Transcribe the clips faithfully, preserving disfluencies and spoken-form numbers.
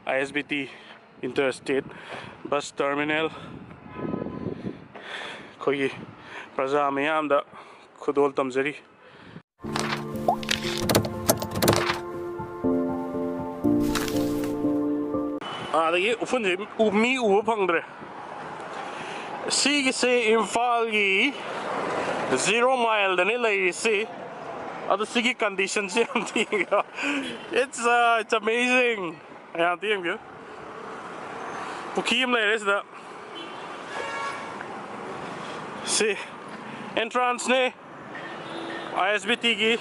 I S B T Interstate Bus Terminal꯫ ꯑꯩꯈꯣꯏꯒꯤ ꯄ꯭ꯔꯖꯥ ꯃꯤꯌꯥꯝꯗ ꯈꯨꯗꯣꯜ ꯇꯝꯖꯔꯤ꯫ ꯑꯗꯒꯤ ꯎꯐꯨꯟꯁꯦ ꯎ-, ꯃꯤ ꯎꯕ ꯐꯪꯗ꯭ꯔꯦ꯫ ꯁꯤꯒꯤꯁꯦ ꯏꯝꯐꯥꯜꯒꯤ Zero Mile ꯗꯅꯦ ꯂꯩꯔꯤꯁꯤ꯫ ꯑꯗꯣ ꯁꯤꯒꯤ condition ꯁꯦ ꯌꯥꯝ ꯊꯤ꯫ It's, uh, it's amazing꯫ ꯃꯌꯥꯝ ꯑꯝꯇ ꯌꯦꯡꯕꯤꯌꯨ꯫ ꯄꯨꯈ꯭ꯔꯤ ꯑꯃ ꯂꯩꯔꯦ ꯁꯤꯗ꯫ ꯁꯤ entrance ꯅꯦ꯫ I S B T ꯒꯤ꯫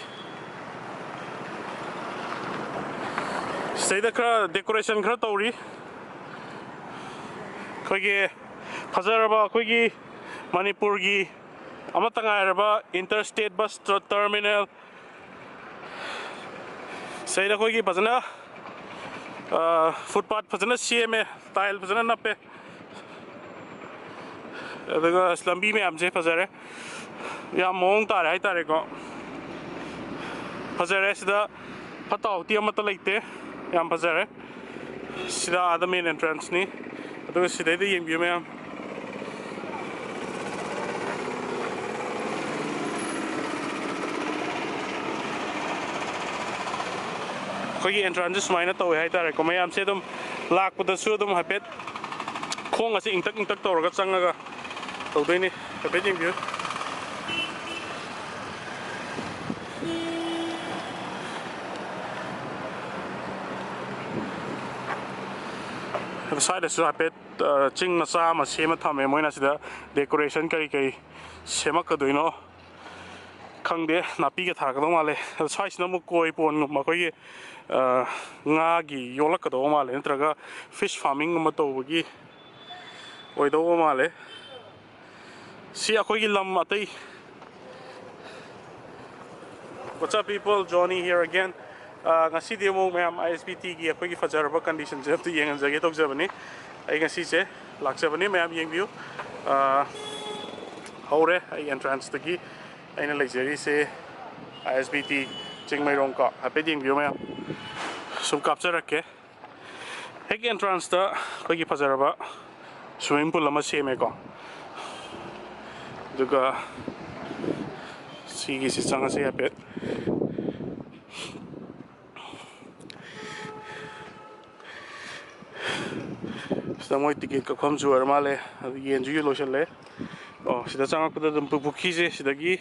ꯁꯤꯗꯩꯗ ꯈꯔ decoration ꯈꯔ ꯇꯧꯔꯤ꯫ ꯑꯩꯈꯣꯏꯒꯤ ꯐꯖꯔꯕ ꯑꯩꯈꯣꯏꯒꯤ ꯃꯅꯤꯄꯨꯔꯒꯤ ꯑꯃꯠꯇ ꯉꯥꯏꯔꯕ Interstate Bus Terminal꯫ ꯁꯤꯗꯩꯗ ꯑꯩꯈꯣꯏꯒꯤ ꯐꯖꯅ, ꯑ, footpath ꯐꯖꯅ ꯁꯦꯝꯃꯦ, tile ꯐꯖꯅ ꯅꯞꯄꯦ꯫ ꯑꯗꯨꯒ ꯑꯁ, ꯂꯝꯕꯤ ꯃꯌꯥꯝꯁꯦ ꯐꯖꯔꯦ, ꯌꯥꯝ ꯃꯑꯣꯡ ꯇꯥꯔꯦ ꯍꯥꯏꯇꯥꯔꯦꯀꯣ꯫ ꯐꯖꯔꯦ, ꯁꯤꯗ ꯐꯠꯇ ꯍꯥꯎꯗꯤ ꯑꯃꯠꯇ ꯂꯩꯇꯦ, ꯌꯥꯝ ꯐꯖꯔꯦ꯫ ꯁꯤꯗ ꯑꯥꯗ main entrance ꯅꯤ꯫ ꯑꯗꯨꯒ ꯁꯤꯗꯩꯗ ꯌꯦꯡꯕꯤꯌꯨ ꯃꯌꯥꯝ꯫ ꯑꯩꯈꯣꯏꯒꯤ entrance ꯁꯦ ꯁꯨꯃꯥꯏꯅ ꯇꯧꯋꯦ ꯍꯥꯏꯇꯥꯔꯦꯀꯣ꯫ ꯃꯌꯥꯝꯁꯦ ꯑꯗꯨꯝ ꯂꯥꯛꯄꯗꯁꯨ ꯑꯗꯨꯝ ꯍꯥꯏꯐꯦꯠ ꯈꯣꯡ ꯑꯁꯤ ꯏꯪꯇꯛ ꯏꯪꯇꯛ ꯇꯧꯔꯒ ꯆꯪꯉꯒ ꯇꯧꯗꯣꯏꯅꯤ꯫ ꯍꯥꯏꯐꯦꯠ ꯌꯦꯡꯕꯤꯌꯨ꯫ ꯑꯗꯣ ꯁ꯭ꯋꯥꯏꯗꯁꯨ ꯍꯥꯏꯐꯦꯠ, ꯑ, ꯆꯤꯡ ꯃꯆꯥ ꯑꯃ ꯁꯦꯝꯃ ꯊꯝꯃꯦ꯫ ꯃꯣꯏꯅ ꯁꯤꯗ decoration ꯀꯔꯤ ꯀꯔꯤ ꯁꯦꯝꯃꯛꯀꯗꯣꯏꯅꯣ ꯈꯪꯗꯦ꯫ ꯅꯥꯄꯤꯒ ꯊꯥꯔꯛꯀꯗꯧ ꯃꯥꯜꯂꯦ꯫ ꯑꯗꯣ ꯁ꯭ꯋꯥꯏꯁꯤꯅ ꯑꯃꯨꯛ ꯀꯣꯏ ꯄꯣꯟꯒꯨꯝꯕ ꯑꯩꯈꯣꯏꯒꯤ, ꯑ, ꯉꯥꯒꯤ ꯌꯣꯛꯂꯛꯀꯗꯧꯕ ꯃꯥꯜꯂꯦ, ꯅꯠꯇ꯭ꯔꯒ fish farming ꯒꯨꯝꯕ ꯇꯧꯕꯒꯤ ꯑꯣꯏꯗꯧꯕ ꯃꯥꯜꯂꯦ꯫ ꯁꯤ ꯑꯩꯈꯣꯏꯒꯤ ꯂꯝ ꯑꯇꯩ꯫ What's up, people? Johnny here again. ꯑ, ꯉꯁꯤꯗꯤ ꯑꯃꯨꯛ ꯃꯌꯥꯝ I S B T ꯒꯤ ꯑꯩꯈꯣꯏꯒꯤ ꯐꯖꯔꯕ condition ꯁꯦ ꯑꯝꯇ ꯌꯦꯡꯍꯟꯖꯒꯦ ꯇꯧꯖꯕꯅꯤ꯫ ꯑꯩ ꯉꯁꯤꯁꯦ ꯂꯥꯛꯆꯕꯅꯤ, ꯃꯌꯥꯝ ꯌꯦꯡꯕꯤꯌꯨ꯫ ꯑ, ꯍꯧꯔꯦ ꯑꯩ entrance ꯇꯒꯤ꯫ ꯑꯩꯅ ꯂꯩꯖꯔꯤꯁꯦ I S B T Chingmeirong ꯀꯣ꯫ ꯍꯥꯏꯐꯦꯠ ꯌꯦꯡꯕꯤꯌꯨ ꯃꯌꯥꯝ꯫ ꯁꯨꯝ ꯀꯥꯞꯆꯔꯛꯀꯦ꯫ ꯍꯦꯛ ꯑꯦꯟꯇ꯭ꯔꯥꯟꯁꯇ ꯑꯩꯈꯣꯏꯒꯤ ꯐꯖꯔꯕ swimming pool ꯑꯃ ꯁꯦꯝꯃꯦꯀꯣ꯫ ꯑꯗꯨꯒ ꯁꯤꯒꯤꯁꯤ ꯆꯪꯉꯁꯤ ꯍꯥꯏꯐꯦꯠ꯫ ꯁꯤꯗ ꯃꯣꯏ ꯇꯤꯀꯦꯠ ꯀꯛꯐꯝꯁꯨ ꯑꯣꯏꯔ ꯃꯥꯜꯂꯦ꯫ ꯑꯗꯨ ꯌꯦꯟꯁꯨ ꯌꯦꯟ ꯂꯣꯏꯁꯜꯂꯦ꯫ ꯑꯣ, ꯁꯤꯗ ꯆꯪꯉꯛꯄꯗ ꯑꯗꯨꯝ ꯄꯨ-, ꯄꯨꯈ꯭ꯔꯤꯁꯦ ꯁꯤꯗꯒꯤ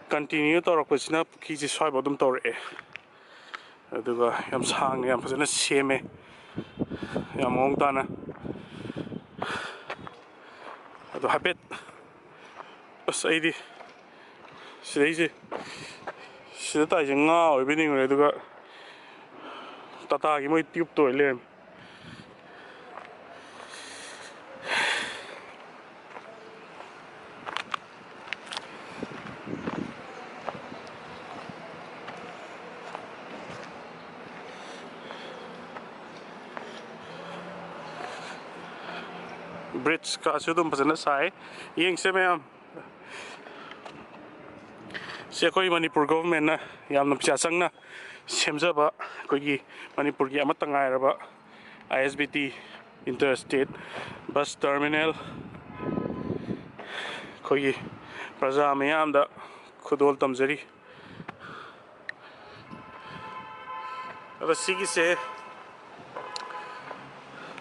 continue ꯇꯧꯔꯛꯄꯁꯤꯅ ꯄꯨꯈ꯭ꯔꯤꯁꯦ ꯁ꯭ꯋꯥꯏꯐꯥꯎ ꯑꯗꯨꯝ ꯇꯧꯔꯛꯑꯦ꯫ ꯑꯗꯨꯒ ꯌꯥꯝ ꯁꯥꯡꯅ ꯌꯥꯝ ꯐꯖꯅ ꯁꯦꯝꯃꯦ꯫ ꯌꯥꯝ ꯃꯑꯣꯡ ꯇꯥꯅ꯫ ꯑꯗꯣ ꯍꯥꯏꯐꯦꯠ, ꯑꯁ, ꯑꯩꯗꯤ ꯁꯤꯗꯩꯁꯦ, ꯁꯤꯗ ꯇꯥꯏꯁꯦ ꯉꯥ ꯑꯣꯏꯕꯣꯏ ꯅꯤꯡꯉꯨꯔꯦ, ꯑꯗꯨꯒ ꯇꯥꯇꯥꯒꯤ ꯃꯣꯏ ꯇ꯭ꯌꯨꯕꯇꯣ ꯑꯣꯏ ꯂꯩꯔꯝꯃꯦ꯫ Bridge ꯀꯥꯁꯨ ꯑꯗꯨꯝ ꯐꯖꯅ ꯁꯥꯏ꯫ ꯌꯦꯡꯁꯦ ꯃꯌꯥꯝ꯫ ꯁꯤ ꯑꯩꯈꯣꯏ ꯃꯅꯤꯄꯨꯔ governmentꯅ ꯌꯥꯝꯅ ꯄꯩꯁꯥ ꯆꯪꯅ ꯁꯦꯝꯖꯕ ꯑꯩꯈꯣꯏꯒꯤ ꯃꯅꯤꯄꯨꯔꯒꯤ ꯑꯃꯠꯇ ꯉꯥꯏꯔꯕ I S B T inter state bus terminal꯫ ꯑꯩꯈꯣꯏꯒꯤ ꯄ꯭ꯔꯖꯥ ꯃꯤꯌꯥꯝꯗ ꯈꯨꯗꯣꯜ ꯇꯝꯖꯔꯤ꯫ ꯑꯗꯣ ꯁꯤꯒꯤꯁꯦ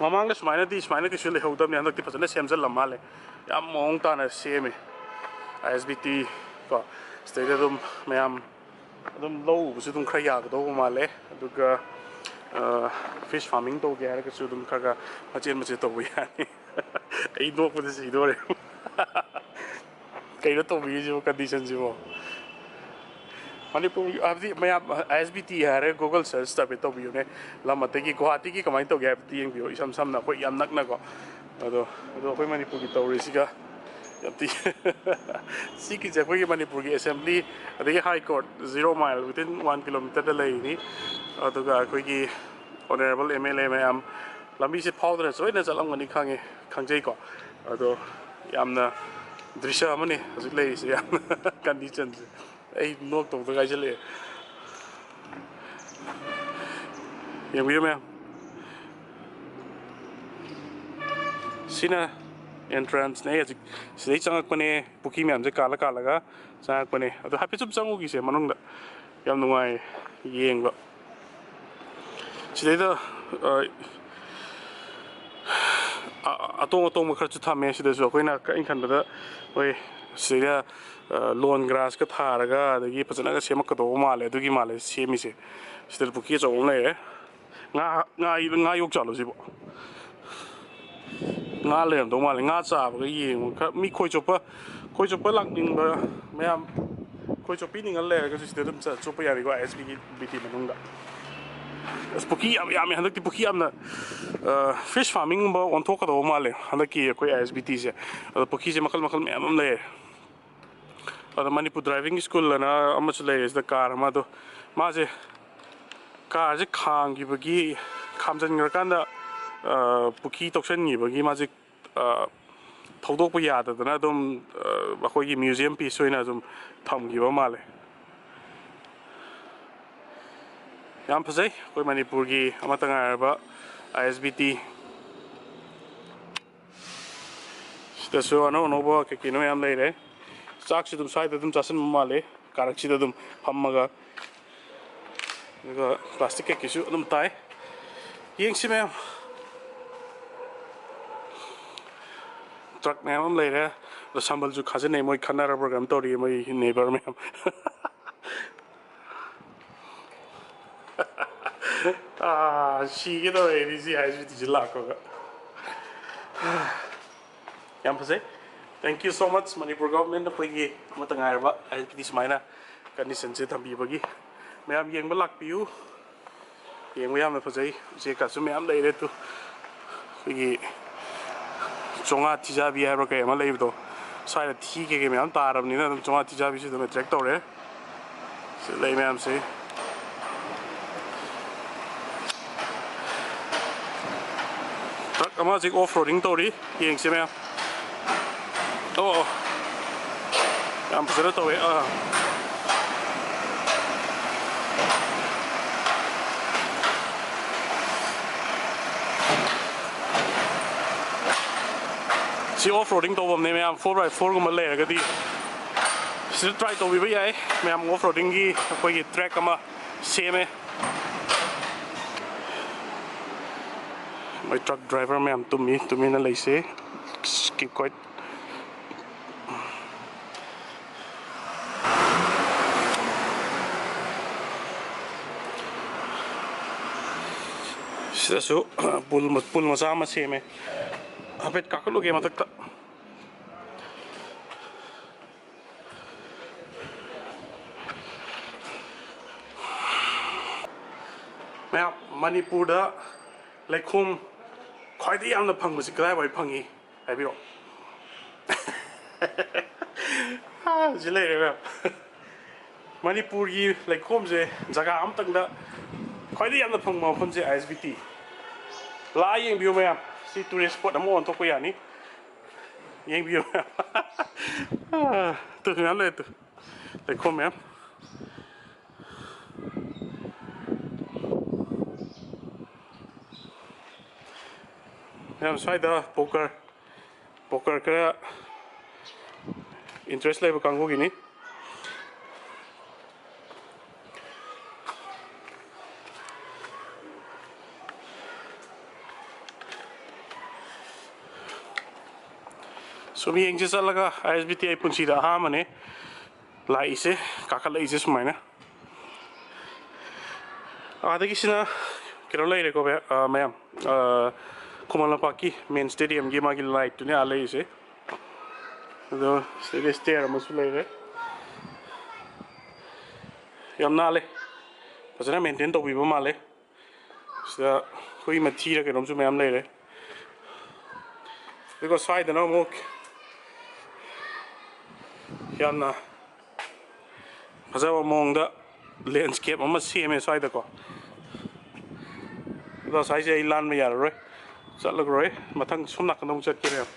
ꯃꯃꯥꯡꯗ ꯁꯨꯃꯥꯏꯅꯗꯤ, ꯁꯨꯃꯥꯏꯅ ꯀꯩꯁꯨ ꯂꯩꯍꯧꯗꯕꯅꯦ, ꯍꯟꯗꯛꯇꯤ ꯐꯖꯅ ꯁꯦꯝꯖꯜꯂ ꯃꯥꯜꯂꯦ꯫ ꯌꯥꯝ ꯃꯑꯣꯡ ꯇꯥꯅ ꯁꯦꯝꯃꯦ꯫ I S B T ꯀꯣ, ꯁꯤꯗꯩꯗ ꯑꯗꯨꯝ ꯃꯌꯥꯝ ꯑꯗꯨꯝ ꯂꯧ ꯎꯕꯁꯨ ꯑꯗꯨꯝ ꯈꯔ ꯌꯥꯒꯗꯧꯕ ꯃꯥꯜꯂꯦ꯫ ꯑꯗꯨꯒ, ꯑ, fish farming ꯇꯧꯒꯦ ꯍꯥꯏꯔꯒꯁꯨ ꯑꯗꯨꯝ ꯈꯔ ꯈꯔ ꯃꯆꯦꯠ ꯃꯆꯦꯠ ꯇꯧꯕ ꯌꯥꯅꯤ꯫ ꯑꯩ ꯅꯣꯛꯄꯗ ꯁꯤꯗꯣꯔꯦ꯫ ꯀꯩꯅꯣ ꯇꯧꯕꯤꯔꯤꯁꯤꯕꯣ, conditionꯁꯤꯕꯣ? ꯃꯅꯤꯄꯨꯔ ꯍꯥꯏꯕꯗꯤ ꯃꯌꯥꯝ I S B T ꯍꯥꯏꯔꯒ Google search ꯇꯧꯕꯤꯌꯨꯅꯦ꯫ ꯂꯝ ꯑꯇꯩꯒꯤ, ꯒꯨꯋꯥꯍꯥꯇꯤꯒꯤ ꯀꯃꯥꯏꯅ ꯇꯧꯒꯦ ꯍꯥꯏꯕꯗꯤ ꯌꯦꯡꯕꯤꯌꯨ, ꯏꯁꯝ ꯁꯝꯅ ꯑꯩꯈꯣꯏ ꯌꯥꯝ ꯅꯛꯅꯀꯣ꯫ ꯑꯗꯣ, ꯑꯗꯣ ꯑꯩꯈꯣꯏ ꯃꯅꯤꯄꯨꯔꯒꯤ ꯇꯧꯔꯤꯁꯤꯒ ꯌꯥꯝ ꯊꯤ-, ꯁꯤꯒꯤꯁꯦ ꯑꯩꯈꯣꯏꯒꯤ ꯃꯅꯤꯄꯨꯔꯒꯤ assembly ꯑꯗꯒꯤ High Court, zero mile, within one kilometerꯗ ꯂꯩꯔꯤꯅꯤ꯫ ꯑꯗꯨꯒ ꯑꯩꯈꯣꯏꯒꯤ honourable M L A ꯃꯌꯥꯝ ꯂꯝꯕꯤꯁꯦ ꯐꯥꯎꯗꯅ ꯁꯣꯏꯗꯅ ꯆꯠꯂꯝꯒꯅꯤ ꯈꯪꯉꯦ, ꯈꯪꯖꯩꯀꯣ꯫ ꯑꯗꯣ ꯌꯥꯝꯅ ꯗ꯭ꯔꯤꯁ꯭ꯌ ꯑꯃꯅꯤ ꯍꯧꯖꯤꯛ ꯂꯩꯔꯤꯁꯦ, ꯌꯥꯝꯅ conditionꯁꯦ꯫ ꯑꯩ ꯅꯣꯛꯇꯧꯗ ꯉꯥꯏꯁꯤꯜꯂꯛꯑꯦ꯫ ꯌꯦꯡꯕꯤꯌꯨ ꯃꯌꯥꯝ꯫ ꯁꯤꯅ entrance ꯅꯦ꯫ ꯑꯩ ꯍꯧꯖꯤꯛ ꯁꯤꯗꯩ ꯆꯪꯉꯛꯄꯅꯦ, ꯄꯨꯈ꯭ꯔꯤ ꯃꯌꯥꯝꯁꯦ ꯀꯥꯜꯂ ꯀꯥꯜꯂꯒ ꯆꯪꯉꯛꯄꯅꯦ꯫ ꯑꯗꯣ ꯍꯥꯏꯐꯦꯠ ꯁꯨꯝ ꯆꯪꯉꯨꯈꯤꯁꯦ ꯃꯅꯨꯡꯗ, ꯌꯥꯝ ꯅꯨꯡꯉꯥꯏ ꯌꯦꯡꯕ꯫ ꯁꯤꯗꯩꯗ ꯑ, ꯑ- ꯑꯇꯣꯡ ꯑꯇꯣꯡꯕ ꯈꯔꯁꯨ ꯊꯝꯃꯦ꯫ ꯁꯤꯗꯁꯨ ꯑꯩꯈꯣꯏꯅ, ꯑꯩꯅ ꯈꯟꯕꯗ ꯃꯣꯏ ꯁꯤꯗꯩꯗ ꯂꯣꯟ ꯒ꯭ꯔꯥꯁꯀ ꯊꯥꯔꯒ ꯑꯗꯒꯤ ꯐꯖꯅꯒ ꯁꯦꯝꯃꯛꯀꯗꯧꯕ ꯃꯥꯜꯂꯦ꯫ ꯑꯗꯨꯒꯤ ꯃꯥꯜꯂꯦ ꯁꯦꯝꯃꯤꯁꯦ꯫ ꯁꯤꯗ ꯄꯨꯈ꯭ꯔꯤ ꯑꯆꯧꯕ ꯑꯃ ꯂꯩꯔꯦ꯫ ꯉꯥ, ꯉꯥ, ꯉꯥ ꯌꯣꯛ ꯆꯥꯂꯣ ꯁꯤꯕꯣ? ꯉꯥ ꯂꯩꯔꯝꯗꯧ ꯃꯥꯜꯂꯦ꯫ ꯉꯥ ꯆꯥꯕꯒ ꯌꯦꯡꯕ ꯈꯔ, ꯃꯤ ꯈꯣꯏ ꯆꯣꯞꯄ, ꯈꯣꯏ ꯆꯣꯞꯄ ꯂꯥꯛꯅꯤꯡꯕ ꯃꯌꯥꯝ, ꯈꯣꯏ ꯆꯣꯞꯄꯤꯅꯤꯡꯉ ꯂꯩꯔꯒꯁꯨ ꯁꯤꯗ ꯑꯗꯨꯝ ꯆꯠ-, ꯆꯣꯞꯄ ꯌꯥꯅꯤꯀꯣ, ꯑꯥꯏ ꯑꯦꯁ ꯕꯤꯒꯤ ꯕꯤ ꯇꯤ ꯃꯅꯨꯡꯗ꯫ ꯑꯁ, ꯄꯨꯈ꯭ꯔꯤ ꯌꯥꯝ ꯌꯥꯝꯃꯦ ꯍꯟꯗꯛꯇꯤ꯫ ꯄꯨꯈ꯭ꯔꯤ ꯌꯥꯝꯅ, ꯑ, fish farming ꯒꯨꯝꯕ ꯑꯣꯟꯊꯣꯛꯀꯗꯧꯕ ꯃꯥꯜꯂꯦ ꯍꯟꯗꯛꯀꯤ ꯑꯩꯈꯣꯏ ꯑꯥꯏ ꯑꯦꯁ ꯕꯤ ꯇꯤꯁꯦ꯫ ꯑꯗꯣ ꯄꯨꯈ꯭ꯔꯤꯁꯦ ꯃꯈꯜ ꯃꯈꯜ ꯃꯌꯥꯝ ꯑꯃ ꯂꯩꯔꯦ꯫ ꯑꯗꯣ ꯃꯅꯤꯄꯨꯔ ꯗ꯭ꯔꯥꯏꯚꯤꯡ ꯁ꯭ꯀꯨꯜ ꯑꯅ ꯑꯃꯁꯨ ꯂꯩꯔꯦ ꯁꯤꯗ, ꯀꯥꯔ ꯑꯃ꯫ ꯑꯗꯣ ꯃꯥꯁꯦ, ꯀꯥꯔꯁꯦ ꯈꯥꯝꯈꯤꯕꯒꯤ, ꯈꯥꯝꯖꯟꯈ꯭ꯔꯀꯥꯟꯗ, ꯑ, ꯄꯨꯈ꯭ꯔꯤ ꯇꯧꯁꯟꯈꯤꯕꯒꯤ ꯃꯥꯁꯦ, ꯑ, ꯊꯧꯗꯣꯛꯄ ꯌꯥꯗꯗꯅ ꯑꯗꯨꯝ, ꯑ, ꯑꯩꯈꯣꯏꯒꯤ museum piece ꯑꯣꯏꯅ ꯑꯗꯨꯝ ꯊꯝꯈꯤꯕ ꯃꯥꯜꯂꯦ꯫ ꯌꯥꯝ ꯐꯖꯩ ꯑꯩꯈꯣꯏ ꯃꯅꯤꯄꯨꯔꯒꯤ ꯑꯃꯠꯇ ꯉꯥꯏꯔꯕ ꯑꯥꯏ ꯑꯦꯁ ꯕꯤ ꯇꯤ꯫ ꯁꯤꯗꯁꯨ ꯑꯅꯧ ꯑꯅꯧꯕ ꯀꯩ ꯀꯩꯅꯣ ꯌꯥꯝ ꯂꯩꯔꯦ꯫ ꯆꯥꯛꯁꯤ ꯑꯗꯨꯝ ꯁ꯭ꯋꯥꯏꯗ ꯑꯗꯨꯝ ꯆꯥꯁꯤꯟꯕ ꯃꯥꯜꯂꯦ, ꯀꯥꯔꯛꯁꯤꯗ ꯑꯗꯨꯝ ꯐꯝꯃꯒ꯫ ꯑꯗꯨꯒ plastic ꯀꯩꯀꯩꯁꯨ ꯑꯗꯨꯝ ꯇꯥꯏ꯫ ꯌꯦꯡꯁꯤ ꯃꯌꯥꯝ꯫ ꯇ꯭ꯔꯛ ꯃꯌꯥꯝ ꯑꯃ ꯂꯩꯔꯦ꯫ ꯑꯗꯣ ꯁꯝꯕꯜꯁꯨ ꯈꯥꯖꯤꯟꯅꯩ, ꯃꯣꯏ ꯈꯠꯅꯔꯕ꯭ꯔꯥ ꯀꯩꯅꯣꯝ ꯇꯧꯔꯤ, ꯃꯣꯏ neighbour ꯃꯌꯥꯝ꯫ ꯑꯥ, ꯁꯤꯒꯦ ꯇꯧꯔꯦ ꯑꯩꯗꯤ ꯁꯤ ꯑꯥꯏ ꯑꯦꯁ ꯕꯤ ꯇꯤꯁꯤ ꯂꯥꯛꯄꯒ꯫ ꯌꯥꯝ ꯐꯖꯩ꯫ Thank you so much, Manipur government, ꯑꯩꯈꯣꯏꯒꯤ ꯑꯃꯠꯇ ꯉꯥꯏꯔꯕ ꯑꯥꯏ ꯑꯦꯁ ꯕꯤ ꯇꯤ ꯁꯨꯃꯥꯏꯅ condition ꯁꯦ ꯊꯝꯕꯤꯕꯒꯤ꯫ ꯃꯌꯥꯝ ꯌꯦꯡꯕ ꯂꯥꯛꯄꯤꯌꯨ꯫ ꯌꯦꯡꯕ ꯌꯥꯝꯅ ꯐꯖꯩ꯫ ꯎꯆꯦꯛꯀꯁꯨ ꯃꯌꯥꯝ ꯂꯩꯔꯦ꯫ ꯇꯨ, ꯑꯩꯈꯣꯏꯒꯤ ꯆꯣꯉꯥ ꯊꯤꯖꯥꯕꯤ ꯍꯥꯏꯕ꯭ꯔꯥ ꯀꯩ ꯑꯃ ꯂꯩꯕꯗꯣ, ꯁ꯭ꯋꯥꯏꯗ ꯊꯤ ꯀꯩꯀꯩ ꯃꯌꯥꯝ ꯇꯥꯔꯕꯅꯤꯅ ꯑꯗꯨꯝ ꯆꯣꯉꯥ ꯊꯤꯖꯥꯕꯤꯁꯨ ꯑꯗꯨꯝ attract ꯇꯧꯔꯦ꯫ ꯁꯤ ꯂꯩ ꯃꯌꯥꯝꯁꯤ꯫ ꯇ꯭ꯔꯛ ꯑꯃ ꯍꯧꯖꯤꯛ off roading ꯇꯧꯔꯤ, ꯌꯦꯡꯁꯤ ꯃꯌꯥꯝ꯫ ꯑꯣ, ꯑꯣ꯫ ꯌꯥꯝ ꯐꯖꯅ ꯇꯧꯋꯦ꯫ ꯑꯥ꯫ ꯁꯤ ꯑꯣꯐ ꯔꯣꯗꯤꯡ ꯇꯧꯐꯝꯅꯦ ꯃꯌꯥꯝ, ꯐꯣꯔ ꯕꯥꯏ ꯐꯣꯔꯒꯨꯝꯕ ꯂꯩꯔꯒꯗꯤ ꯁꯤꯗ ꯇ꯭ꯔꯥꯏ ꯇꯧꯕꯤꯕ ꯌꯥꯏ ꯃꯌꯥꯝ꯫ ꯑꯣꯐ ꯔꯣꯗꯤꯡꯒꯤ ꯑꯩꯈꯣꯏꯒꯤ ꯇ꯭ꯔꯦꯛ ꯑꯃ ꯁꯦꯝꯃꯦ꯫ ꯃꯣꯏ ꯇ꯭ꯔꯛ ꯗ꯭ꯔꯥꯏꯚꯔ ꯃꯌꯥꯝ ꯇꯨꯝꯃꯤ, ꯇꯨꯃꯤꯟꯅ ꯂꯩꯁꯦ꯫ Keep quiet꯫ ꯁꯤꯗꯁꯨ ꯄꯨꯜ ꯄꯨꯜ ꯃꯆꯥ ꯑꯃ ꯁꯦꯝꯃꯦ꯫ ꯍꯥꯏꯐꯦꯠ ꯀꯥꯈꯠꯂꯨꯒꯦ ꯃꯊꯛꯇ꯫ ꯃꯌꯥꯝ, ꯃꯅꯤꯄꯨꯔꯗ ꯂꯩꯈꯣꯝ ꯈ꯭ꯋꯥꯏꯗꯒꯤ ꯌꯥꯝꯅ ꯐꯪꯕꯁꯤ ꯀꯗꯥꯏꯋꯥꯏ ꯐꯪꯉꯤ ꯍꯥꯏꯕꯤꯔꯛꯑꯣ? ꯁꯤ ꯂꯩꯔꯦ ꯃꯌꯥꯝ꯫ ꯃꯅꯤꯄꯨꯔꯒꯤ ꯂꯩꯈꯣꯝꯁꯦ ꯖꯒꯥ ꯑꯃꯇꯪꯗ ꯈ꯭ꯋꯥꯏꯗꯒꯤ ꯌꯥꯝꯅ ꯐꯪꯕ ꯃꯐꯝꯁꯦ ꯑꯥꯏ ꯑꯦꯁ ꯕꯤ ꯇꯤ꯫ ꯂꯥꯛꯑ ꯌꯦꯡꯕꯤꯌꯨ ꯃꯌꯥꯝ, ꯁꯤ ꯇꯨꯔꯤꯁ ꯁ꯭ꯄꯣꯠ ꯑꯃ ꯑꯣꯟꯊꯣꯛꯄ ꯌꯥꯅꯤ꯫ ꯌꯦꯡꯕꯤꯌꯨ ꯃꯌꯥꯝ꯫ ꯇꯨ ꯃꯌꯥꯝ ꯂꯩ, ꯇꯨ ꯂꯩꯈꯣꯝ ꯃꯌꯥꯝ꯫ ꯃꯌꯥꯝ ꯁ꯭ꯋꯥꯏꯗ ꯄꯣꯀꯔ ꯄꯣꯀꯔ ꯈꯔ ꯏꯟꯇꯔꯦꯁ ꯂꯩꯕ ꯀꯥꯡꯕꯨꯒꯤꯅꯤ꯫ ꯁꯨꯝ ꯌꯦꯡꯁꯤ ꯆꯠꯂꯒ, ꯑꯥꯏ ꯑꯦꯁ ꯕꯤ ꯇꯤ ꯑꯩ ꯄꯨꯟꯁꯤꯗ ꯑꯍꯥꯟꯕꯅꯦ ꯂꯥꯛꯏꯁꯦ, ꯀꯥꯈꯠꯂꯛꯏꯁꯦ ꯁꯨꯃꯥꯏꯅ꯫ ꯑꯥꯗꯒꯤꯁꯤꯅ ꯀꯩꯅꯣ ꯂꯩꯔꯦꯀꯣ ꯃꯌꯥꯝ, ꯑ, ꯈꯨꯃꯟ ꯂꯝꯄꯥꯛꯀꯤ ꯃꯦꯟ ꯁ꯭ꯇꯦꯗꯤꯌꯝꯒꯤ ꯃꯥꯒꯤ ꯂꯥꯏꯠꯇꯨꯅꯦ ꯑꯥ ꯂꯩꯔꯤꯁꯦ꯫ ꯑꯗꯣ ꯁꯤꯗꯩꯗ ꯁ꯭ꯇꯦꯌꯔ ꯑꯃꯁꯨ ꯂꯩꯔꯦ꯫ ꯌꯥꯝ ꯅꯥꯜꯂꯦ, ꯐꯖꯅ ꯃꯦꯟꯇꯦꯟ ꯇꯧꯕꯤꯕ ꯃꯥꯜꯂꯦ꯫ ꯁꯤꯗ ꯍꯨꯏ ꯃꯊꯤꯔ ꯀꯩꯅꯣꯝꯁꯨ ꯃꯌꯥꯝ ꯂꯩꯔꯦ꯫ ꯑꯗꯨꯒ ꯁ꯭ꯋꯥꯏꯗꯅ ꯑꯃꯨꯛ ꯌꯥꯝꯅ ꯐꯖꯕ ꯃꯑꯣꯡꯗ ꯂꯦꯟꯁꯀꯦꯞ ꯑꯃ ꯁꯦꯝꯃꯦ ꯁ꯭ꯋꯥꯏꯗꯀꯣ꯫ ꯑꯗꯣ ꯁ꯭ꯋꯥꯏꯁꯦ ꯑꯩ ꯂꯥꯟꯕ ꯌꯥꯔꯔꯣꯏ, ꯆꯠꯂꯔꯣꯏ꯫ ꯃꯊꯪ ꯁꯣꯝ ꯅꯥꯀꯟꯗ ꯑꯃꯨꯛ ꯆꯠꯀꯦ ꯃꯌꯥꯝ꯫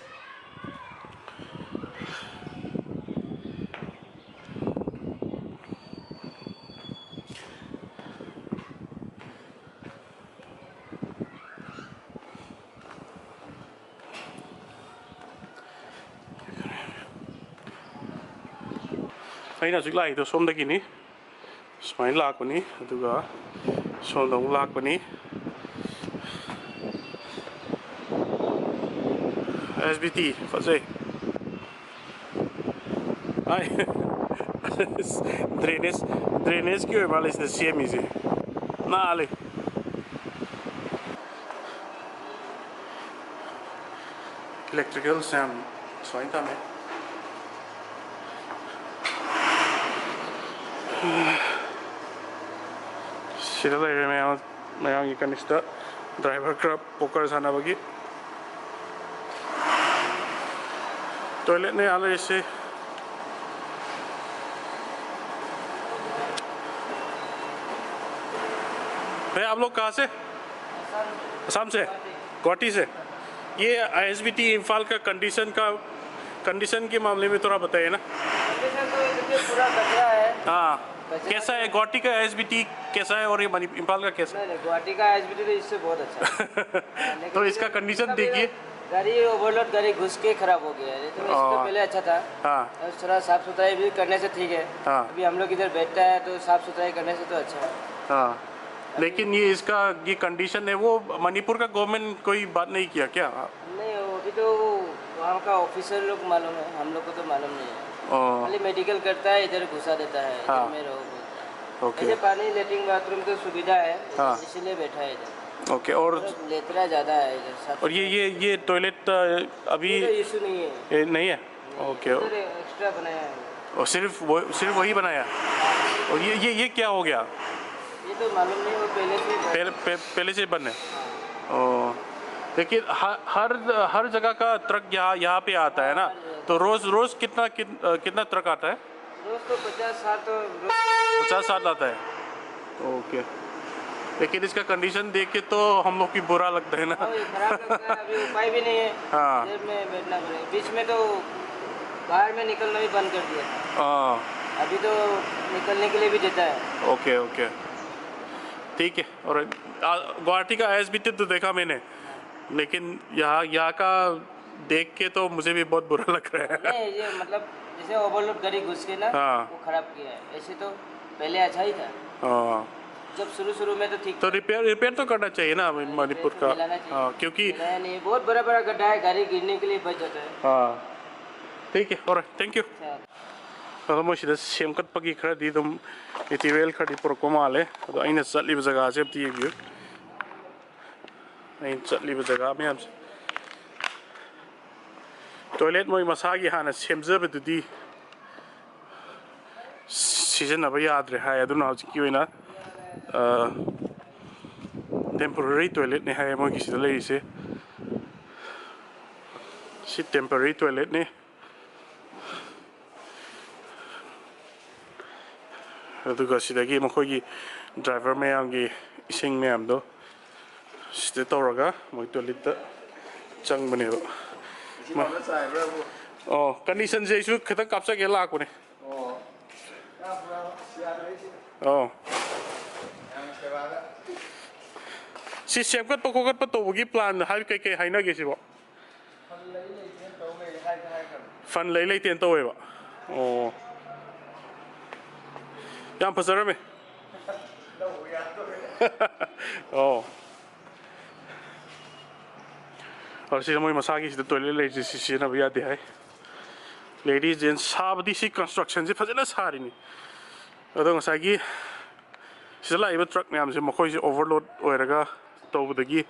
ꯑꯩꯅ ꯍꯧꯖꯤꯛ ꯂꯥꯛꯏꯗꯣ ꯁꯣꯝꯗꯒꯤꯅꯤ꯫ ꯁꯨꯃꯥꯏꯅ ꯂꯥꯛꯄꯅꯤ, ꯑꯗꯨꯒ ꯁꯣꯝꯗ ꯑꯃꯨꯛ ꯂꯥꯛꯄꯅꯤ꯫ ꯑꯦꯁ ꯕꯤ ꯇꯤ ꯐꯖꯩ꯫ ꯑꯩ ꯗ꯭ꯔꯦꯅꯦꯖ, ꯗ꯭ꯔꯦꯅꯦꯖꯀꯤ ꯑꯣꯏꯕ ꯃꯥꯜꯂꯦ ꯁꯤꯗ ꯁꯦꯝꯃꯤꯁꯦ꯫ ꯅꯥꯜꯂꯦ꯫ ꯏꯂꯦꯛꯇ꯭ꯔꯤꯀꯦꯜꯁꯦ ꯌꯥꯝ ꯁꯨꯃꯥꯏꯅ ꯊꯝꯃꯦ꯫ ꯁꯤꯗ ꯂꯩꯔꯦ ꯃꯌꯥꯝ, ꯃꯌꯥꯝꯒꯤ ꯀꯅꯤꯁꯇ ꯗ꯭ꯔꯥꯏꯚꯔ ꯈꯔ ꯄꯣꯀꯔ ꯁꯥꯟꯅꯕꯒꯤ꯫ ꯇꯣꯏꯂꯦꯠꯅꯦ ꯑꯥ ꯂꯩꯔꯤꯁꯦ꯫ भैया, आप लोग कहाँ से? आसाम से? गुवाहाटी से? ये I S B T Imphal का कंडीशन का, कंडीशन के मामले में थोड़ा बताइए ना। कंडीशन तो देखिए, पूरा कचरा है। हाँ। कचरा कैसा है तो गुवाहाटी का आई एस बी टी, कैसा है, और ये मणि-, इम्फाल का कैसा है? नहीं, नहीं, गुवाहाटी का आई एस बी टी तो इससे बहुत अच्छा है। हाँ, लेकिन तो इसका फिर कंडीशन मतलब देखिए। गाड़ी ओवरलोड, गाड़ी घुस के खराब हो गया है, नहीं तो वैसे तो हाँ। पहले अच्छा था। हाँ। और थोड़ा साफ सुथराई भी करने से ठीक है। हाँ। अभी हम लोग इधर बैठता है तो साफ सुथराई करने से तो अच्छा है। हाँ। लेकिन ये इसका, ये कंडीशन है, वो मणिपुर का गवर्नमेंट कोई बात नहीं किया क्या? नहीं, वो अभी तो वहाँ का ऑफिसर लोग मालूम है, हम लोग को तो मालूम नहीं है। ओ। खाली मेडिकल करता है, इधर घुसा देता है, इधर हाँ। में रहो बोलता है। ओके। ऐसे पानी, लेटरिन, बाथरूम तो सुविधा है, हाँ। इसीलिए बैठा है इधर। ओके, और और लेतरा ज़्यादा है इधर, साफ और ये, सुथरा ये, ये टॉयलेट, अ, अभी ये तो इशू नहीं है। ये नहीं है? ओके। इधर एक्स्ट्रा बनाया है। और सिर्फ वो, सिर्फ वही बनाया? और ये, ये, ये क्या हो गया? ये तो मालूम नहीं, वो पहले से ही बंद पहले, है। पह-, पहले से ही बंद है? हाँ। ओ, देखिए, ह-, हर, हर जगह का ट्रक यहाँ, यहाँ पे आता है ना, हाँ, हर जगह। तो रोज़, रोज़ कितना, कित-, अ, कितना ट्रक आता है? रोज़ तो पचास साठ तो रोज़ पचास साठ आता है? ओके। लेकिन इसका कंडीशन देख के तो हम लोग की बुरा लगता है ना। हाँ, ये खराब लगता है, अभी उपाय भी नहीं है। हाँ। जेब में बैठना पड़ेगा। बीच में तो बाहर में निकलना भी बंद कर दिया था। हाँ। अभी तो निकलने के लिए भी देता है। Okay, okay. ठीक है। और, आ, गुवाहाटी का आई एस बी टी तो देखा मैंने, लेकिन यहाँ, यहाँ का देख के तो मुझे भी बहुत बुरा लग रहा है। नहीं, ये मतलब जैसे ओवरलोड गाड़ी घुस के ना, हाँ। वो खराब किया है। ऐसे तो पहले अच्छा ही था। हाँ। जब शुरू शुरू में तो ठीक तो रिपेयर रिपेयर तो करना चाहिए ना अभी मणिपुर का। दिलाना चाहिए। हाँ, क्योंकि दिलाया नहीं, बहुत बड़ा बड़ा गड्ढा है, गाड़ी गिरने के लिए बच जाता है। हाँ, ठीक है, और थैंक यू। अच्छा। ꯑꯗꯣ ꯃꯣꯏꯁꯤꯗ ꯁꯦꯝꯒꯠꯄꯒꯤ ꯈꯔꯗꯤ ꯑꯗꯨꯝ ꯃꯦꯇꯤꯔꯤꯌꯦꯜ ꯈꯔꯗꯤ ꯄꯨꯔꯛꯄ ꯃꯥꯜꯂꯦ꯫ ꯑꯗꯣ ꯑꯩꯅ ꯆꯠꯂꯤꯕ ꯖꯒꯥꯁꯦ ꯑꯝꯇ ꯌꯦꯡꯕꯤꯌꯨ꯫ ꯑꯩꯅ ꯆꯠꯂꯤꯕ ꯖꯒꯥ ꯃꯌꯥꯝꯁꯦ, ꯇꯣꯏꯂꯦꯠ ꯃꯣꯏ ꯃꯁꯥꯒꯤ ꯍꯥꯟꯅ ꯁꯦꯝꯖꯕꯗꯨꯗꯤ ꯁꯤꯖꯤꯟꯅꯕ ꯌꯥꯗ꯭ꯔꯦ ꯍꯥꯏ꯫ ꯑꯗꯨꯅ ꯍꯧꯖꯤꯛꯀꯤ ꯑꯣꯏꯅ ꯇꯦꯝꯄꯣꯔꯔꯤ ꯇꯣꯏꯂꯦꯠꯅꯦ ꯍꯥꯏꯌꯦ ꯃꯣꯏꯒꯤ ꯁꯤꯗ ꯂꯩꯔꯤꯁꯦ꯫ ꯁꯤ ꯇꯦꯝꯄꯣꯔꯔꯤ ꯇꯣꯏꯂꯦꯠꯅꯤ꯫ ꯑꯗꯨꯒ ꯁꯤꯗꯒꯤ ꯃꯈꯣꯏꯒꯤ ꯗ꯭ꯔꯥꯏꯚꯔ ꯃꯌꯥꯝꯒꯤ ꯏꯁꯤꯡ ꯃꯌꯥꯝꯗꯣ ꯁꯤꯗ ꯇꯧꯔꯒ ꯃꯣꯏ ꯇꯣꯏꯂꯦꯠꯇ ꯆꯪꯕꯅꯦꯕ꯫ ꯑꯣ, ꯀꯟꯗꯤꯁꯟꯁꯦ ꯑꯩꯁꯨ ꯈꯤꯇꯪ ꯀꯥꯞꯆꯒꯦ ꯂꯥꯛꯄꯅꯦ꯫ ꯑꯣ, ꯁꯤ ꯁꯦꯝꯒꯠꯄ ꯈꯣꯠꯀꯠꯄ ꯇꯧꯕꯒꯤ ꯄ꯭ꯂꯥꯟ ꯍꯥꯏ ꯀꯩꯀꯩ ꯍꯥꯏꯅꯒꯦ ꯁꯤꯕꯣ? ꯐꯟ ꯂꯩ ꯂꯩꯇꯦꯅ ꯇꯧꯋꯦꯕ꯫ ꯑꯣ, ꯌꯥꯝ ꯐꯖꯔꯝꯃꯦ꯫ ꯑꯣ, ꯑꯣ, ꯁꯤꯗ ꯃꯣꯏ ꯃꯁꯥꯒꯤ ꯁꯤꯗ ꯇꯣꯏꯂꯦꯠ ꯂꯩꯔꯤꯁꯦ ꯁꯤ ꯁꯤꯖꯤꯟꯅꯕ ꯌꯥꯗꯦ ꯍꯥꯏ꯫ ꯂꯦꯗꯤꯁ ꯖꯦꯟ ꯁꯥꯕꯗꯤ ꯁꯤ ꯀꯟꯁꯇ꯭ꯔꯛꯁꯟꯁꯦ ꯐꯖꯅ ꯁꯥꯔꯤꯅꯤ꯫ ꯑꯗꯣ ꯉꯁꯥꯏꯒꯤ ꯁꯤꯗ ꯂꯥꯛꯏꯕ ꯇ꯭ꯔꯛ ꯃꯌꯥꯝꯁꯦ ꯃꯈꯣꯏꯁꯦ ꯑꯣꯚꯔꯂꯣꯗ ꯑꯣꯏꯔꯒ ꯇꯧꯕꯗꯒꯤ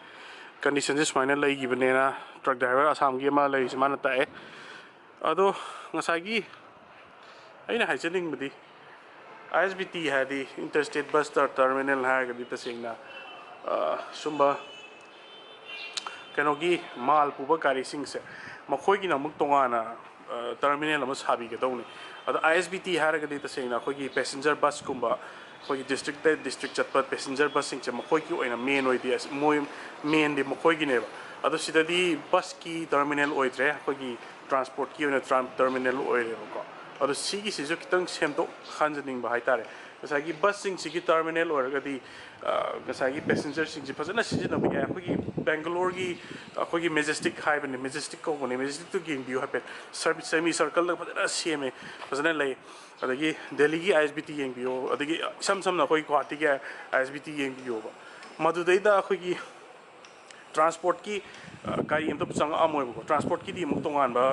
ꯀꯟꯗꯤꯁꯟꯁꯦ ꯁꯨꯃꯥꯏꯅ ꯂꯩꯈꯤꯕꯅꯦꯅ ꯇ꯭ꯔꯛ ꯗ꯭ꯔꯥꯏꯚꯔ ꯑꯁꯥꯝꯒꯤ ꯑꯃ ꯂꯩꯔꯤꯁꯦ ꯃꯥꯅ ꯇꯥꯛꯑꯦ꯫ ꯑꯗꯣ ꯉꯁꯥꯏꯒꯤ ꯑꯩꯅ ꯍꯥꯏꯖꯅꯤꯡꯕꯗꯤ, ꯑꯥꯏ ꯑꯦꯁ ꯕꯤ ꯇꯤ ꯍꯥꯏꯗꯤ ꯏꯟꯇꯔ ꯁ꯭ꯇꯦꯠ ꯕꯁ ꯇꯔꯃꯤꯅꯦꯜ ꯍꯥꯏꯔꯒꯗꯤ ꯇꯁꯦꯡꯅ ꯁꯨꯝꯕ ꯀꯩꯅꯣꯒꯤ ꯃꯥꯜ ꯄꯨꯕ ꯒꯥꯔꯤꯁꯤꯡꯁꯦ ꯃꯈꯣꯏꯒꯤꯅ ꯑꯃꯨꯛ ꯇꯣꯉꯥꯟꯅ ꯇꯔꯃꯤꯅꯦꯜ ꯑꯃ ꯁꯥꯕꯤꯒꯗꯧꯅꯤ꯫ ꯑꯗꯣ ꯑꯥꯏ ꯑꯦꯁ ꯕꯤ ꯇꯤ ꯍꯥꯏꯔꯒꯗꯤ ꯇꯁꯦꯡꯅ ꯑꯩꯈꯣꯏꯒꯤ ꯄꯦꯁꯦꯟꯖꯔ ꯕꯁꯀꯨꯝꯕ, ꯑꯩꯈꯣꯏꯒꯤ ꯗꯤꯁꯇ꯭ꯔꯤꯛꯇ ꯗꯤꯁꯇ꯭ꯔꯤꯛ ꯆꯠꯄ ꯄꯦꯁꯦꯟꯖꯔ ꯕꯁꯁꯤꯡꯁꯦ ꯃꯈꯣꯏꯒꯤ ꯑꯣꯏꯅ ꯃꯦꯟ ꯑꯣꯏꯗꯦ꯫ ꯑꯁ, ꯃꯣꯏ ꯃꯦꯟꯗꯤ ꯃꯈꯣꯏꯒꯤꯅꯦꯕ꯫ ꯑꯗꯣ ꯁꯤꯗꯗꯤ ꯕꯁꯀꯤ ꯇꯔꯃꯤꯅꯦꯜ ꯑꯣꯏꯗ꯭ꯔꯦ, ꯑꯩꯈꯣꯏꯒꯤ ꯇ꯭ꯔꯥꯟꯁꯄꯣꯔꯠꯀꯤ ꯑꯣꯏꯅ ꯇ꯭ꯔꯥꯟ ꯇꯔꯃꯤꯅꯦꯜ ꯑꯣꯏꯔꯦꯕꯀꯣ꯫ ꯑꯗꯣ ꯁꯤꯒꯤꯁꯤꯁꯨ ꯈꯤꯇꯪ ꯁꯦꯝꯗꯣꯛ ꯍꯟꯖꯅꯤꯡꯕ ꯍꯥꯏꯇꯥꯔꯦ꯫ ꯉꯁꯥꯏꯒꯤ ꯕꯁꯁꯤꯡꯁꯤꯒꯤ ꯇꯔꯃꯤꯅꯦꯜ ꯑꯣꯏꯔꯒꯗꯤ ꯉꯁꯥꯏꯒꯤ ꯄꯦꯁꯦꯟꯖꯔꯁꯤꯡꯁꯦ ꯐꯖꯅ ꯁꯤꯖꯤꯟꯅꯕ ꯌꯥꯏ꯫ ꯑꯩꯈꯣꯏꯒꯤ ꯕꯦꯡꯒꯂꯣꯔꯒꯤ ꯑꯩꯈꯣꯏꯒꯤ ꯃꯦꯖꯦꯁꯇꯤꯛ ꯍꯥꯏꯕꯅꯤ, ꯃꯦꯖꯦꯁꯇꯤꯛ ꯀꯧꯕꯅꯤ, ꯃꯦꯖꯦꯁꯇꯤꯛꯇꯨ ꯌꯦꯡꯕꯤꯌꯨ ꯍꯥꯏꯐꯦꯠ꯫ ꯁꯔꯃꯤ ꯁꯔꯀꯜꯗ ꯐꯖꯅ ꯁꯦꯝꯃꯦ, ꯐꯖꯅ ꯂꯩ꯫ ꯑꯗꯒꯤ ꯗꯦꯜꯂꯤꯒꯤ ꯑꯥꯏ ꯑꯦꯁ ꯕꯤ ꯇꯤ ꯌꯦꯡꯕꯤꯌꯨ, ꯑꯗꯒꯤ ꯏꯁꯝ ꯁꯝꯅ ꯑꯩꯈꯣꯏ ꯒꯨꯍꯥꯇꯤꯒꯤ ꯑꯥꯏ ꯑꯦꯁ ꯕꯤ ꯇꯤ ꯌꯦꯡꯕꯤꯌꯣꯕ꯫ ꯃꯗꯨꯗꯩꯗ ꯑꯩꯈꯣꯏꯒꯤ ꯇ꯭ꯔꯥꯟꯁꯄꯣꯔꯠꯀꯤ ꯒꯥꯔꯤ ꯑꯝꯇ ꯆꯪꯉꯛꯑꯝꯃꯣꯏꯕꯀꯣ꯫ ꯇ꯭ꯔꯥꯟꯁꯄꯣꯔꯠꯀꯤꯗꯤ ꯑꯃꯨꯛ ꯇꯣꯉꯥꯟꯕ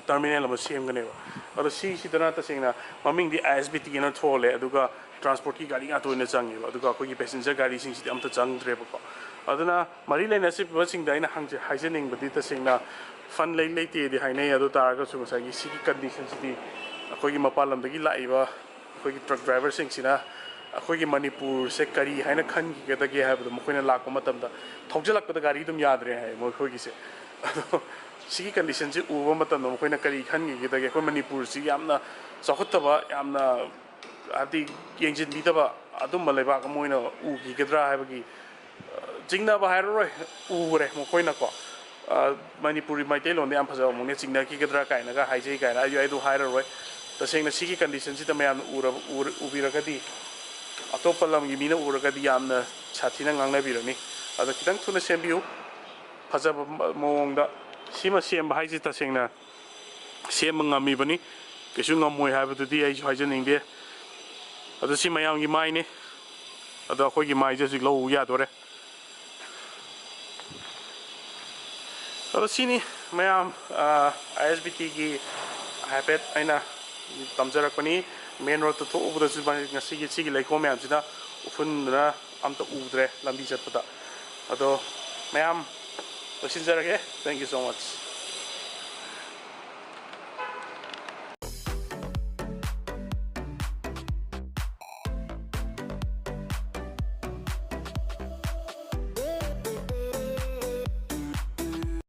ꯇꯔꯃꯤꯅꯦꯜ ꯑꯃ ꯁꯦꯝꯒꯅꯦꯕ꯫ ꯑꯗꯣ ꯁꯤꯁꯤꯗꯅ ꯇꯁꯦꯡꯅ ꯃꯃꯤꯡꯗꯤ ꯑꯥꯏ ꯑꯦꯁ ꯕꯤ ꯇꯤ ꯑꯅ ꯊꯣꯜꯂꯦ, ꯑꯗꯨꯒ ꯇ꯭ꯔꯥꯟꯁꯄꯣꯔꯠꯀꯤ ꯒꯥꯔꯤ ꯉꯥꯛꯇ ꯑꯣꯏꯅ ꯆꯪꯉꯦꯕ, ꯑꯗꯨꯒ ꯑꯩꯈꯣꯏꯒꯤ ꯄꯦꯁꯦꯟꯖꯔ ꯒꯥꯔꯤꯁꯤꯡꯁꯤꯗꯤ ꯑꯝꯇ ꯆꯪꯗ꯭ꯔꯦꯕꯀꯣ꯫ ꯑꯗꯨꯅ ꯃꯔꯤ ꯂꯩꯅꯕꯁꯤꯡꯗ ꯑꯩꯅ ꯍꯪꯖ-, ꯍꯥꯏꯖꯅꯤꯡꯕꯗꯤ, ꯇꯁꯦꯡꯅ ꯐꯟ ꯂꯩ ꯂꯩꯇꯦꯗꯤ ꯍꯥꯏꯅꯩ, ꯑꯗꯨ ꯇꯥꯔꯒꯁꯨ ꯉꯁꯥꯏꯒꯤ ꯁꯤꯒꯤ ꯀꯟꯗꯤꯁꯟꯁꯤꯗꯤ ꯑꯩꯈꯣꯏꯒꯤ ꯃꯄꯥꯟ ꯂꯝꯗꯒꯤ ꯂꯥꯛꯏꯕ ꯑꯩꯈꯣꯏꯒꯤ ꯇ꯭ꯔꯛ ꯗ꯭ꯔꯥꯏꯚꯔꯁꯤꯡꯁꯤꯅ ꯑꯩꯈꯣꯏꯒꯤ ꯃꯅꯤꯄꯨꯔꯁꯦ ꯀꯔꯤ ꯍꯥꯏꯅ ꯈꯟꯈꯤꯒꯗꯒꯦ ꯍꯥꯏꯕꯗꯣ, ꯃꯈꯣꯏꯅ ꯂꯥꯛꯄ ꯃꯇꯝꯗ ꯊꯧꯖꯤꯜꯂꯛꯄꯗ ꯒꯥꯔꯤ ꯑꯗꯨꯝ ꯌꯥꯗ꯭ꯔꯦ ꯍꯥꯏ ꯃꯈꯣꯏꯒꯤꯁꯦ꯫ ꯑꯗꯣ ꯁꯤꯒꯤ ꯀꯟꯗꯤꯁꯟꯁꯤ ꯎꯕ ꯃꯇꯝꯗ ꯃꯈꯣꯏꯅ ꯀꯔꯤ ꯈꯟꯈꯤꯒꯗꯒꯦ? ꯑꯩꯈꯣꯏ ꯃꯅꯤꯄꯨꯔꯁꯤ ꯌꯥꯝꯅ ꯆꯥꯎꯈꯠꯇꯕ, ꯌꯥꯝꯅ, ꯍꯥꯏꯕꯗꯤ, ꯌꯦꯡꯁꯤꯟꯕꯤꯗꯕ ꯑꯗꯨꯝꯕ ꯂꯩꯕꯥꯛ ꯑꯃ ꯑꯣꯏꯅ ꯎꯈꯤꯒꯗ꯭ꯔꯥ ꯍꯥꯏꯕꯒꯤ, ꯑ, ꯆꯤꯡꯅꯕ ꯍꯥꯏꯔꯔꯣꯏ, ꯎꯈ꯭ꯔꯦ ꯃꯈꯣꯏꯅꯀꯣ꯫ ꯑ, ꯃꯅꯤꯄꯨꯔꯤ ꯃꯩꯇꯩꯂꯣꯟꯗ ꯌꯥꯝ ꯐꯖꯕ ꯃꯑꯣꯡꯗ ꯆꯤꯡꯅꯈꯤꯒꯗ꯭ꯔꯥ ꯀꯥꯏꯅꯒ ꯍꯥꯏꯖꯩ ꯀꯥꯏꯅ ꯑꯩ, ꯑꯩ ꯑꯗꯨ ꯍꯥꯏꯔꯔꯣꯏ꯫ ꯇꯁꯦꯡꯅ ꯁꯤꯒꯤ ꯀꯟꯗꯤꯁꯟꯁꯤꯗ ꯃꯌꯥꯝꯅ ꯎꯔꯕ-, ꯎꯔ-, ꯎꯕꯤꯔꯒꯗꯤ, ꯑꯇꯣꯞꯄ ꯂꯝꯒꯤ ꯃꯤꯅ ꯎꯔꯒꯗꯤ ꯌꯥꯝꯅ ꯁꯥꯊꯤꯅ ꯉꯥꯡꯅꯕꯤꯔꯅꯤ꯫ ꯑꯗꯣ ꯈꯤꯇꯪ ꯊꯨꯅ ꯁꯦꯝꯕꯤꯌꯨ, ꯐꯖꯕ ꯃ-, ꯃꯑꯣꯡꯗ꯫ ꯁꯤꯃ ꯁꯦꯝꯕ ꯍꯥꯏꯁꯤ ꯇꯁꯦꯡꯅ ꯁꯦꯝꯕ ꯉꯝꯃꯤꯕꯅꯤ, ꯀꯩꯁꯨ ꯉꯝꯃꯣꯏ ꯍꯥꯏꯕꯗꯨꯗꯤ ꯑꯩꯁꯨ ꯍꯥꯏꯖꯅꯤꯡꯗꯦ꯫ ꯑꯗꯣ ꯁꯤ ꯃꯌꯥꯝꯒꯤ ꯃꯥꯏꯅꯤ꯫ ꯑꯗꯣ ꯑꯩꯈꯣꯏꯒꯤ ꯃꯥꯏꯁꯦ ꯍꯧꯖꯤꯛ ꯂꯧ ꯌꯥꯗꯣꯔꯦ꯫ ꯑꯗꯣ ꯁꯤꯅꯤ ꯃꯌꯥꯝ, ꯑꯥꯏ ꯑꯦꯁ ꯕꯤ ꯇꯤꯒꯤ ꯍꯥꯏꯐꯦꯠ ꯑꯩꯅ ꯇꯝꯖꯔꯛꯄꯅꯤ꯫ ꯃꯦꯟ ꯔꯣꯗꯇ ꯊꯣꯛꯎꯕꯗꯁꯨ ꯉꯁꯤꯒꯤ ꯁꯤꯒꯤ ꯂꯩꯈꯣꯝ ꯃꯌꯥꯝꯁꯤꯅ ꯎꯐꯨꯟꯗꯨꯅ ꯑꯝꯇ ꯎꯗ꯭ꯔꯦ ꯂꯝꯕꯤ ꯆꯠꯄꯗ꯫ ꯑꯗꯣ ꯃꯌꯥꯝ, ꯂꯣꯏꯁꯤꯟꯖꯔꯒꯦ꯫ Thank you so much꯫